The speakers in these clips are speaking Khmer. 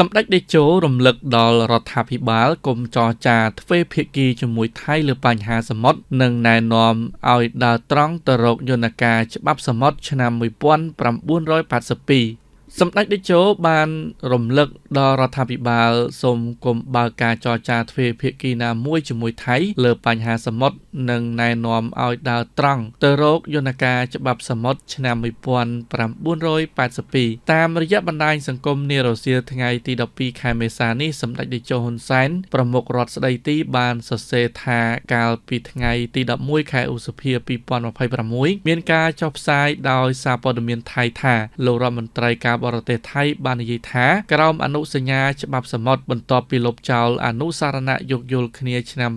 សម្ដេចតេជោរំលឹកដល់រដ្ឋាភិបាលកុំចរចាទ្វេភាគីជាមួយថៃលើបញ្ហាសមុទ្រនិងណែនាំឲ្យដើរត្រង់ទៅរកយន្តការច្បាប់សមុទ្រឆ្នាំ1982សម្ដេចតេជោបានរំលឹកដល់រដ្ឋាភិបាលសូមកុំបើកការចរចាទ្វេភាគីណាមួយជាមួយថៃលើបញ្ហាសមុទ្រនិងណែនាំឲ្យដើរត្រង់ទៅរកយន្តការច្បាប់សមុទ្រឆ្នាំ1982តាមរយៈបណ្ដាញសង្គមនារសៀលថ្ងៃទី12ខែមេសានេះសម្ដេចតេជោហ៊ុនសែនប្រមុខរដ្ឋស្ដីទីបានសរសេរថាកាលពីថ្ងៃទី11ខែឧសភា2026មានការចុះផ្សាយដោយសារព័ត៌មានថៃថាលោករដ្ឋមន្ត្រីការបរទេសថៃបាននិយាយថាក្រោមអនុសញ្ញាច្បាប់សមុទ្របន្ទាប់ពីលុបចោលអនុសារណៈយោគយល់គ្នាឆ្នាំ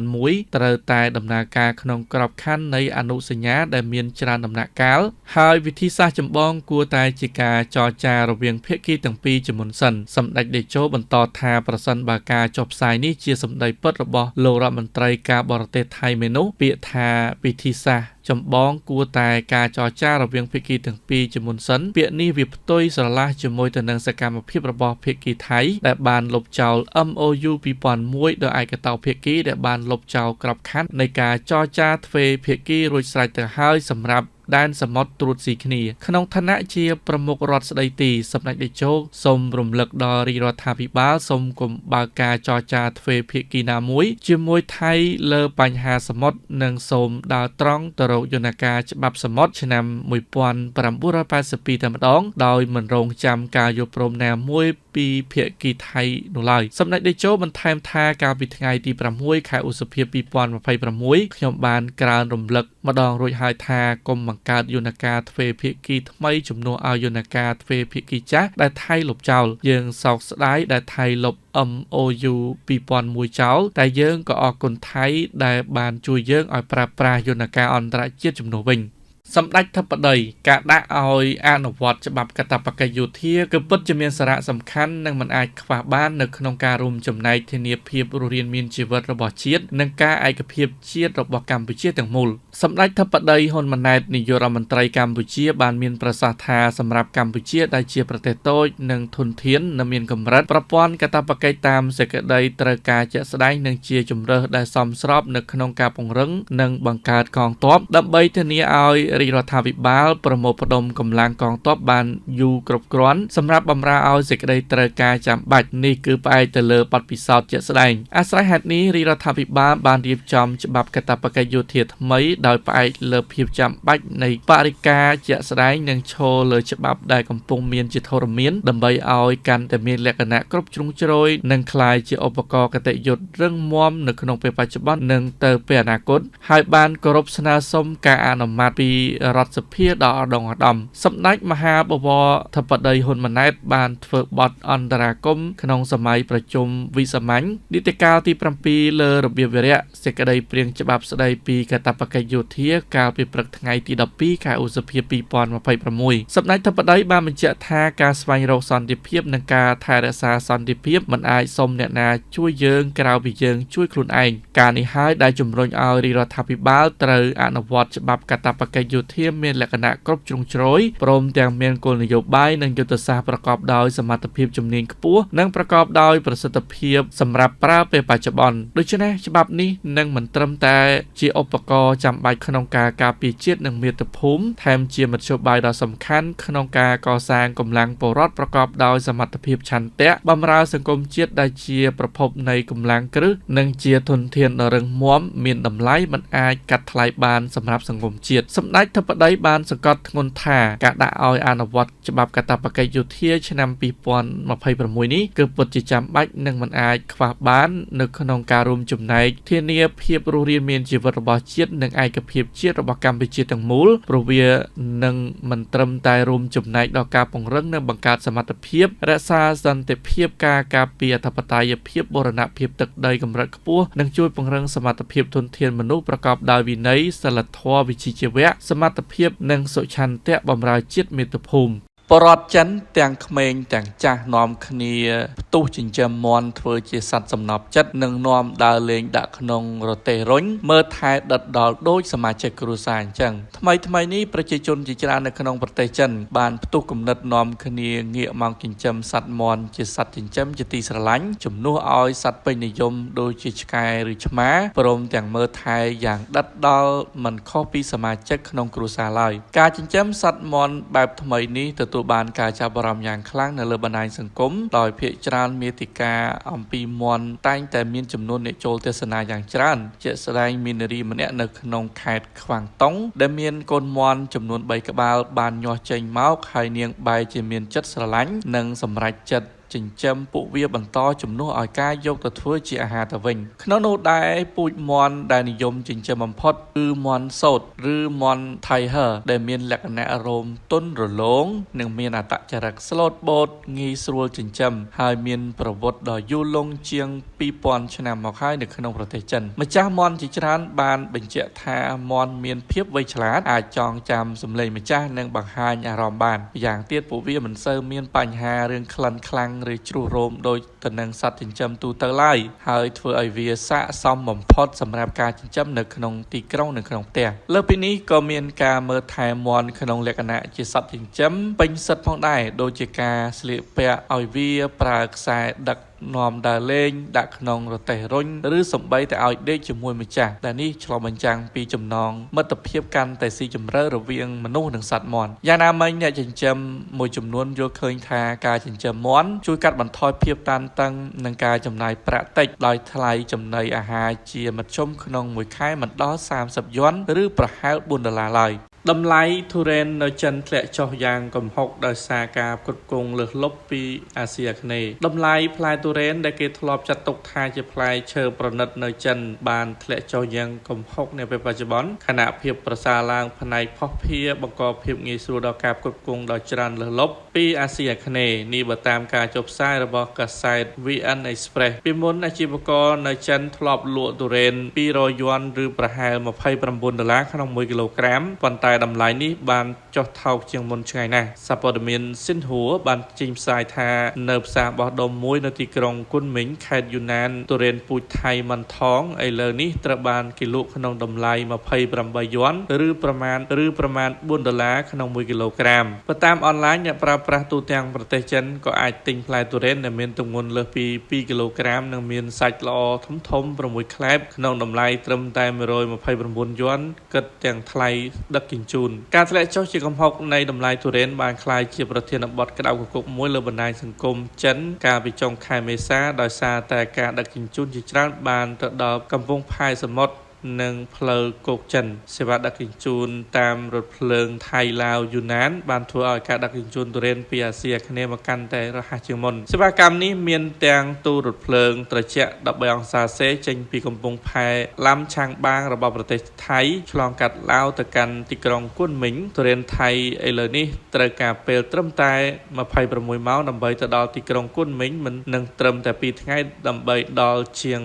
2001ត្រូវតែដំណើរការក្នុងក្របខ័ណ្ឌនៃអនុសញ្ញាដែលមានច្រើនដំណាក់កាលហើយវិធីសាស្ត្រចម្បងគួរតែជាការចរចារវាងភាគីទាំងពីរជាមុនសិនសម្ដេចតេជោបន្តថាប្រសិនបើការចុះផ្សាយនេះជាសម្ដីពិតរបស់លោករដ្ឋមន្ត្រីការបរទេសថៃមែននោះពាក្យថាវិធីសាស្ត្រចម្បងគួរតែការចរចារវាងភាគីទាំងពីរជាមុនសិនពាក្យនេះវាផ្ទុយស្រឡះជាមួយទៅនឹងសកម្មភាពរបស់ភាគីថៃដែលបានលុបចោល MOU 2001ដោយឯកតោភាគីដែលបានលុបចោលក្របខ័ណ្ឌនៃការចរចាទ្វេភាគីរួចស្រេចទៅហើយសម្រាប់ដែនសមុទ្រត្រួតស៊ីគ្នាក្នុងឋានៈជាប្រមុខរដ្ឋស្ដីទីសម្ដេចតេជោសូមរំលឹកដល់រាជរដ្ឋាភិបាលសូមកុំបើកការចរចាទ្វេភាគីណាមួយជាមួយថៃលើបញ្ហាសមុទ្រនិងសូមដើរត្រង់ទៅរកយន្តការច្បាប់សមុទ្រឆ្នាំ1982តែម្ដងដោយមិនរងចាំការយល់ព្រមណាមួយពីភាគីថៃនោះឡើយសម្ដេចតេជោបន្ថែមថាកាលពីថ្ងៃទី6ខែឧសភា2026ខ្ញុំបានក្រើនរំលឹកម្ដងរួចហើយថាកុំបង្កើតយន្តការទ្វេភាគីថ្មីជំនួសឲ្យយន្តការទ្វេភាគីចាស់ដែលថៃលុបចោលយើងសោកស្ដាយដែលថៃលុប MOU 2001ចោលតែយើងក៏អរគុណថៃដែលបានជួយយើងឲ្យប្រើប្រាស់យន្តការអន្តរជាតិជំនួសវិញសម្ដេចធិបតីការដាក់ឲ្យអនុវត្តច្បាប់កាតព្វកិច្ចយោធាគឺពិតជាមានសារៈសំខាន់និងមិនអាចខ្វះបាននៅក្នុងការរួមចំណែកធានាភាពរស់រានមានជីវិតរបស់ជាតិនិងការឯកភាពជាតិរបស់កម្ពុជាទាំងមូលសម្ដេចធិបតីហ៊ុនម៉ាណែតនាយករដ្ឋមន្ត្រីកម្ពុជាបានមានប្រសាសន៍ថាសម្រាប់កម្ពុជាដែលជាប្រទេសតូចនិងធនធាននៅមានកម្រិតប្រព័ន្ធកាតព្វកិច្ចតាមសេចក្តីត្រូវការជាក់ស្ដែងនិងជាជំរើសដែលសមស្របនៅក្នុងការពង្រឹងនិងបង្កើតកងទ័ពដើម្បីធានាឲ្យរាជរដ្ឋាភិបាលប្រមូលផ្ដុំកម្លាំងកងទ័ពបានយូរគ្រប់គ្រាន់សម្រាប់បម្រើឲ្យសេចក្តីត្រូវការចាំបាច់នេះគឺផ្អែកទៅលើបទពិសោធន៍ជាក់ស្ដែងអាស្រ័យហេតុនេះរាជរដ្ឋាភិបាលបានរៀបចំច្បាប់កាតព្វកិច្ចយោធាថ្មីដោយផ្អែកលើភាពចាំបាច់នៃបរិការជាក់ស្ដែងនិងឈរលើច្បាប់ដែលកំពុងមានជាធរមានដើម្បីឲ្យកាន់តែមានលក្ខណៈគ្រប់ជ្រុងជ្រោយនិងក្លាយជាឧបករណ៍គតិយុត្តរឹងមាំនៅក្នុងពេលបច្ចុប្បន្ននិងទៅពេលអនាគតហើយបានគោរពស្នើសុំការអនុម័តពីរដ្ឋសភាដ៏ឧត្តមឧត្តមសម្ដេចមហាបវរធិបតីហ៊ុនម៉ាណែតបានធ្វើបទអន្តរាគមន៍ក្នុងសម័យប្រជុំវិសាមញ្ញនីតិកាលទី7លើរបៀបវិរៈសេចក្តីព្រាងច្បាប់ស្តីពីកាតព្វកិច្ចយោធាកាលពីព្រឹកថ្ងៃទី12ខែឧសភា2026សម្ដេចធិបតីបានបញ្ជាក់ថាការស្វែងរកសន្តិភាពនិងការថែរក្សាសន្តិភាពមិនអាចសុំអ្នកណាជួយយើងក្រៅពីយើងជួយខ្លួនឯងការនេះហើយដែលជំរុញឲ្យរាជរដ្ឋាភិបាលត្រូវអនុវត្តច្បាប់កាតព្វកិច្ចយោធាមានលក្ខណៈគ្រប់ជ្រុងជ្រោយព្រមទាំងមានគោលនយោបាយនិងយុទ្ធសាស្ត្រប្រកបដោយសមត្ថភាពជំនាញខ្ពស់និងប្រកបដោយប្រសិទ្ធភាពសម្រាប់ប្រើពេលបច្ចុប្បន្នដូច្នេះច្បាប់នេះនឹងមិនត្រឹមតែជាឧបករណ៍ចាំបាច់ក្នុងការការពារជាតិនិងមាតុភូមិថែមជាមធ្យោបាយដ៏សំខាន់ក្នុងការកសាងកម្លាំងពលរដ្ឋប្រកបដោយសមត្ថភាពឆន្ទៈបម្រើសង្គមជាតិដែលជាប្រភពនៃកម្លាំងគ្រឹះនិងជាធនធានដ៏រឹងមាំមានតម្លៃមិនអាចកាត់ថ្លៃបានសម្រាប់សង្គមជាតិសម្ដេចធិបតីបានសង្កត់ធ្ងន់ថាការដាក់ឲ្យអនុវត្តច្បាប់កាតព្វកិច្ចយោធាឆ្នាំ2026នេះគឺពិតជាចាំបាច់និងមិនអាចខ្វះបាននៅក្នុងការរួមចំណែកធានាភាពរស់រានមានជីវិតរបស់ជាតិនិងឯកភាពជាតិរបស់កម្ពុជាទាំងមូលព្រោះវានឹងមិនត្រឹមតែរួមចំណែកដល់ការពង្រឹងនិងបង្កើតសមត្ថភាពរក្សាសន្តិភាពការការពារអធិបតេយ្យភាពបូរណភាពទឹកដីកម្រិតខ្ពស់និងជួយពង្រឹងសមត្ថភាពធនធានមនុស្សប្រកបដោយវិន័យសីលធម៌វិជ្ជាជីវៈសមត្ថភាពនិងសុឆន្ទៈបម្រើជាតិមាតុភូមិ។ ពលរដ្ឋចិនទាំងក្មេងទាំងចាស់នាំគ្នាផ្ទុះចិញ្ចឹមមាន់ធ្វើជាសត្វសំណប់ចិត្តនិងនាំដើរលេងដាក់ក្នុងរទេះរុញមើលថែដិតដល់ដូចសមាជិកគ្រួសារអញ្ចឹងថ្មីៗនេះប្រជាជនជាច្រើននៅក្នុងប្រទេសចិនបានផ្ទុះគំនិតនាំគ្នាងាកមកចិញ្ចឹមសត្វមាន់ជាសត្វចិញ្ចឹមជាទីស្រឡាញ់ជំនួសឲ្យសត្វពេញនិយមដូចជាឆ្កែឬឆ្មាព្រមទាំងមើលថែយ៉ាងដិតដល់មិនខុសពីសមាជិកក្នុងគ្រួសារឡើយការចិញ្ចឹមសត្វមាន់បែបថ្មីនេះទទួលបានការចាប់អារម្មណ៍យ៉ាងខ្លាំងនៅលើបណ្ដាញសង្គមដោយភាគច្រើនមាតិកាអំពីមាន់តែងតែមានចំនួនអ្នកចូលទស្សនាយ៉ាងច្រើនជាក់ស្ដែងមាននារីម្នាក់នៅក្នុងខេត្តខ្វាងតុងដែលមានកូនមាន់ចំនួន3ក្បាលបានញាស់ចេញមកហើយនាងបែរជាមានចិត្តស្រឡាញ់និងសម្រេចចិត្តចិញ្ចឹមពួកវាបន្តជំនួសឲ្យការយកទៅធ្វើជាអាហារទៅវិញក្នុងនោះដែរពូជមាន់ដែលនិយមចិញ្ចឹមបំផុតគឺមាន់សូត្រឬមាន់ថៃហឺដែលមានលក្ខណៈរោមទន់រលោងនិងមានអត្តចរិតស្លូតបូតងាយស្រួលចិញ្ចឹមហើយមានប្រវត្តិដ៏យូរលង់ជាង2000ឆ្នាំមកហើយនៅក្នុងប្រទេសចិនម្ចាស់មាន់ជាច្រើនបានបញ្ជាក់ថាមាន់មានភាពវៃឆ្លាតអាចចងចាំសម្លេងម្ចាស់និងបង្ហាញអារម្មណ៍បានយ៉ាងទៀតពួកវាមិនសូវមានបញ្ហារឿងក្លិនខ្លាំងឬជ្រុះរោមដូចទៅនឹងសត្វចិញ្ចឹមទូទៅឡើយហើយធ្វើឲ្យវាស័ក្តិសមបំផុតសម្រាប់ការចិញ្ចឹមនៅក្នុងទីក្រុងនិងក្នុងផ្ទះលើសពីនេះក៏មានការមើលថែមាន់ក្នុងលក្ខណៈជាសត្វចិញ្ចឹមពេញសិទ្ធផងដែរដូចជាការស្លៀកពាក់ឲ្យវាប្រើខ្សែដឹកនាំដើរលេងដាក់ក្នុងរទេះរុញឬសំបីតែឲ្យដេកជាមួយម្ចាស់ដែលនេះឆ្លុះបញ្ចាំងពីចំណងមិត្តភាពកាន់តែស៊ីជម្រៅរវាងមនុស្សនិងសត្វមាន់យ៉ាងណាមិញអ្នកចិញ្ចឹមមួយចំនួនយល់ឃើញថាការចិញ្ចឹមមាន់ជួយកាត់បន្ថយភាពតានតឹងនិងការចំណាយប្រាក់តិចដោយថ្លៃចំណីអាហារជាមធ្យមក្នុងមួយខែមិនដល់30យួនឬប្រហែល4ដុល្លារឡើយតម្លៃទុរេននៅចិនធ្លាក់ចុះយ៉ាងគំហុកដោយសារការផ្គត់ផ្គង់លើសលប់ពីអាស៊ីអាគ្នេយ៍តម្លៃផ្លែទុរេនដែលគេធ្លាប់ចាត់ទុកថាជាផ្លែឈើប្រណិតនៅចិនបានធ្លាក់ចុះយ៉ាងគំហុកនាពេលបច្ចុប្បន្នខណៈភាពប្រសើរឡើងផ្នែកភស្តុភារបង្កភាពងាយស្រួលដល់ការផ្គត់ផ្គង់ដ៏ច្រើនលើសលប់ពីអាស៊ីអាគ្នេយ៍នេះបើតាមការចុះផ្សាយរបស់កាសែត VN Express ពីមុនអាជីវករនៅចិនធ្លាប់លក់ទុរេន200យួនឬប្រហែល29ដុល្លារក្នុង1គីឡូក្រាមប៉ុន្តែតម្លៃនេះបានចុះថោកជាងមុនឆ្ងាយណាស់សារព័ត៌មានស៊ីនហួរបានចេញផ្សាយថានៅផ្សារបោះដុំមួយនៅទីក្រុងគុនមីងខេត្តយូណានទុរេនពូជថៃម៉ាន់ថងឥឡូវនេះត្រូវបានគេលក់ក្នុងតម្លៃ28យួនឬប្រមាណ4ដុល្លារក្នុង1គីឡូក្រាមបើតាមអនឡាញអ្នកប្រើប្រាស់ទូទាំងប្រទេសចិនក៏អាចទិញផ្លែទុរេនដែលមានទម្ងន់លើសពី2គីឡូក្រាមនិងមានសាច់ល្អធំៗ6ក្លែបក្នុងតម្លៃត្រឹមតែ129យួនគិតទាំងថ្លៃដឹកជញ្ជូនការធ្លាក់ចុះជាកំហុកនៃតម្លៃទុរេនបានក្លាយជាប្រធានបទក្តៅគគុកមួយលើបណ្ដាញសង្គមចិនកាលពីចុងខែមេសាដោយសារតែការដឹកជញ្ជូនជាច្រើនបានទៅដល់កំពង់ផែសមុទ្រនិងផ្លូវគោកចិនសេវាដឹកជញ្ជូនតាមរថភ្លើងថៃឡាវយូណានបានធ្វើឲ្យការដឹកជញ្ជូនទុរេនពីអាស៊ីអាគ្នេយ៍មកកាន់តែរហ័សជាងមុនសេវាកម្មនេះមានទាំងទូរថភ្លើងត្រជាក់13អង្សាសេចេញពីកំពង់ផែឡាំឆាងបាងរបស់ប្រទេសថៃឆ្លងកាត់ឡាវទៅកាន់ទីក្រុងគុនមីងទុរេនថៃឥឡូវនេះត្រូវការពេលត្រឹមតែ26ម៉ោងដើម្បីទៅដល់ទីក្រុងគុនមីងមិននឹងត្រឹមតែ2ថ្ងៃដើម្បីដល់ជាង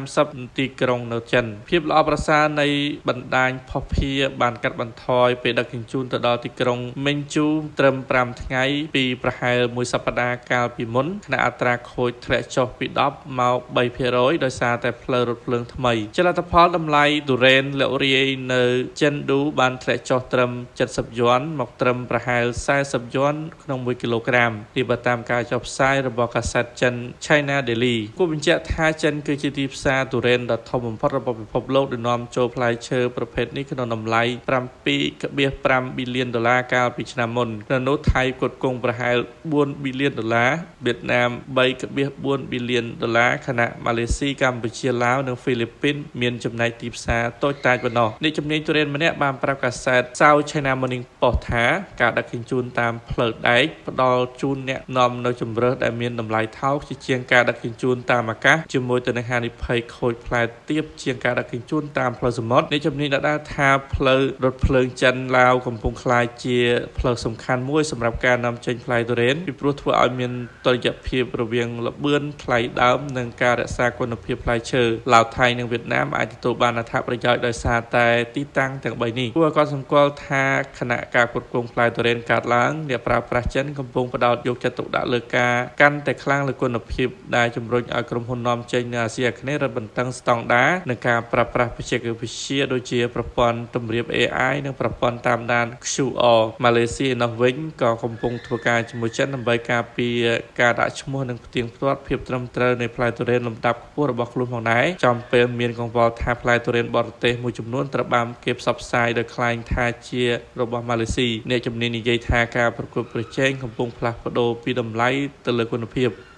30ទីក្រុងនៅចិនភាពល្អប្រសើរនៃបណ្ដាញភស្តុភារបានកាត់បន្ថយពេលដឹកជញ្ជូនទៅដល់ទីក្រុងមេញជូត្រឹម5ថ្ងៃពីប្រហែលមួយសប្តាហ៍កាលពីមុនខណៈអត្រាខូចធ្លាក់ចុះពី10មក3%ដោយសារតែផ្លូវរថភ្លើងថ្មីជាលទ្ធផលតម្លៃទុរេនលក់រាយនៅចិនឌូបានធ្លាក់ចុះត្រឹម70យួនមកត្រឹមប្រហែល40យួនក្នុង1គីឡូក្រាមនេះបើតាមការចុះផ្សាយរបស់កាសែតចិន China Daily គួរបញ្ជាក់ថាចិនគឺជាទីផ្សារទុរេនដ៏ធំបំផុតរបស់ពិភពលោកដែលនាំចូលផ្លែឈើប្រភេទនេះក្នុងតម្លៃ 7.5 ប៊ីលានដុល្លារកាលពីឆ្នាំមុនក្នុងនោះថៃផ្គត់ផ្គង់ប្រហែល4ប៊ីលានដុល្លារវៀតណាម 3.4 ប៊ីលានដុល្លារខណៈម៉ាឡេស៊ីកម្ពុជាឡាវនិងហ្វីលីពីនមានចំណែកទីផ្សារតូចតាចប៉ុណ្ណោះអ្នកជំនាញទុរេនម្នាក់បានប្រាប់កាសែត South China Morning Post ថាការដឹកជញ្ជូនតាមផ្លូវដែកផ្ដល់ជូនអ្នកនាំនៅជម្រើសដែលមានតម្លៃថោកជាជាងការដឹកជញ្ជូនតាមអាកាសជាមួយទៅនឹងហានិភ័យខូចផ្លែទាបជាងការដឹកជញ្ជូន ជូនតាមផ្លូវសមុទ្រអ្នកជំនាញដដែលថាផ្លូវរថភ្លើងចិនឡាវកំពុងក្លាយជាផ្លូវសំខាន់មួយសម្រាប់ការនាំចេញផ្លែទុរេនពីព្រោះធ្វើឲ្យមានតុល្យភាពរវាងល្បឿនថ្លៃដើមនិងការរក្សាគុណភាពផ្លែឈើឡាវថៃនិងវៀតណាមអាចទទួលបានអត្ថប្រយោជន៍ដោយសារតែទីតាំងទាំង3នេះគួរឲ្យកត់សម្គាល់ថាខណៈការផ្គត់ផ្គង់ផ្លែទុរេនកើតឡើងអ្នកប្រើប្រាស់ចិនកំពុងផ្ដោតយកចិត្តទុកដាក់លើការកាន់តែខ្លាំងលើគុណភាពដែលជំរុញឲ្យក្រុមហ៊ុននាំចេញនៅអាស៊ីអាគ្នេយ៍រឹតបន្តឹងស្តង់ដារនិងការប្រើប្រាស់បច្ចេកវិទ្យាដូចជាប្រព័ន្ធទម្រាប AI និងប្រព័ន្ធតាមដាន QR ម៉ាឡេស៊ីឯណោះវិញក៏កំពុងធ្វើការជាមួយចិនដើម្បីការពារការដាក់ឈ្មោះនិងផ្ទៀងផ្ទាត់ភាពត្រឹមត្រូវនៃផ្លែទុរេនលំដាប់ខ្ពស់របស់ខ្លួនផងដែរចំពេលមានកង្វល់ថាផ្លែទុរេនបរទេសមួយចំនួនត្រូវបានគេផ្សព្វផ្សាយដោយក្លែងថាជារបស់ម៉ាឡេស៊ីអ្នកជំនាញនិយាយថាការប្រកួតប្រជែងកំពុងផ្លាស់ប្ដូរពីតម្លៃទៅលើគុណភាព។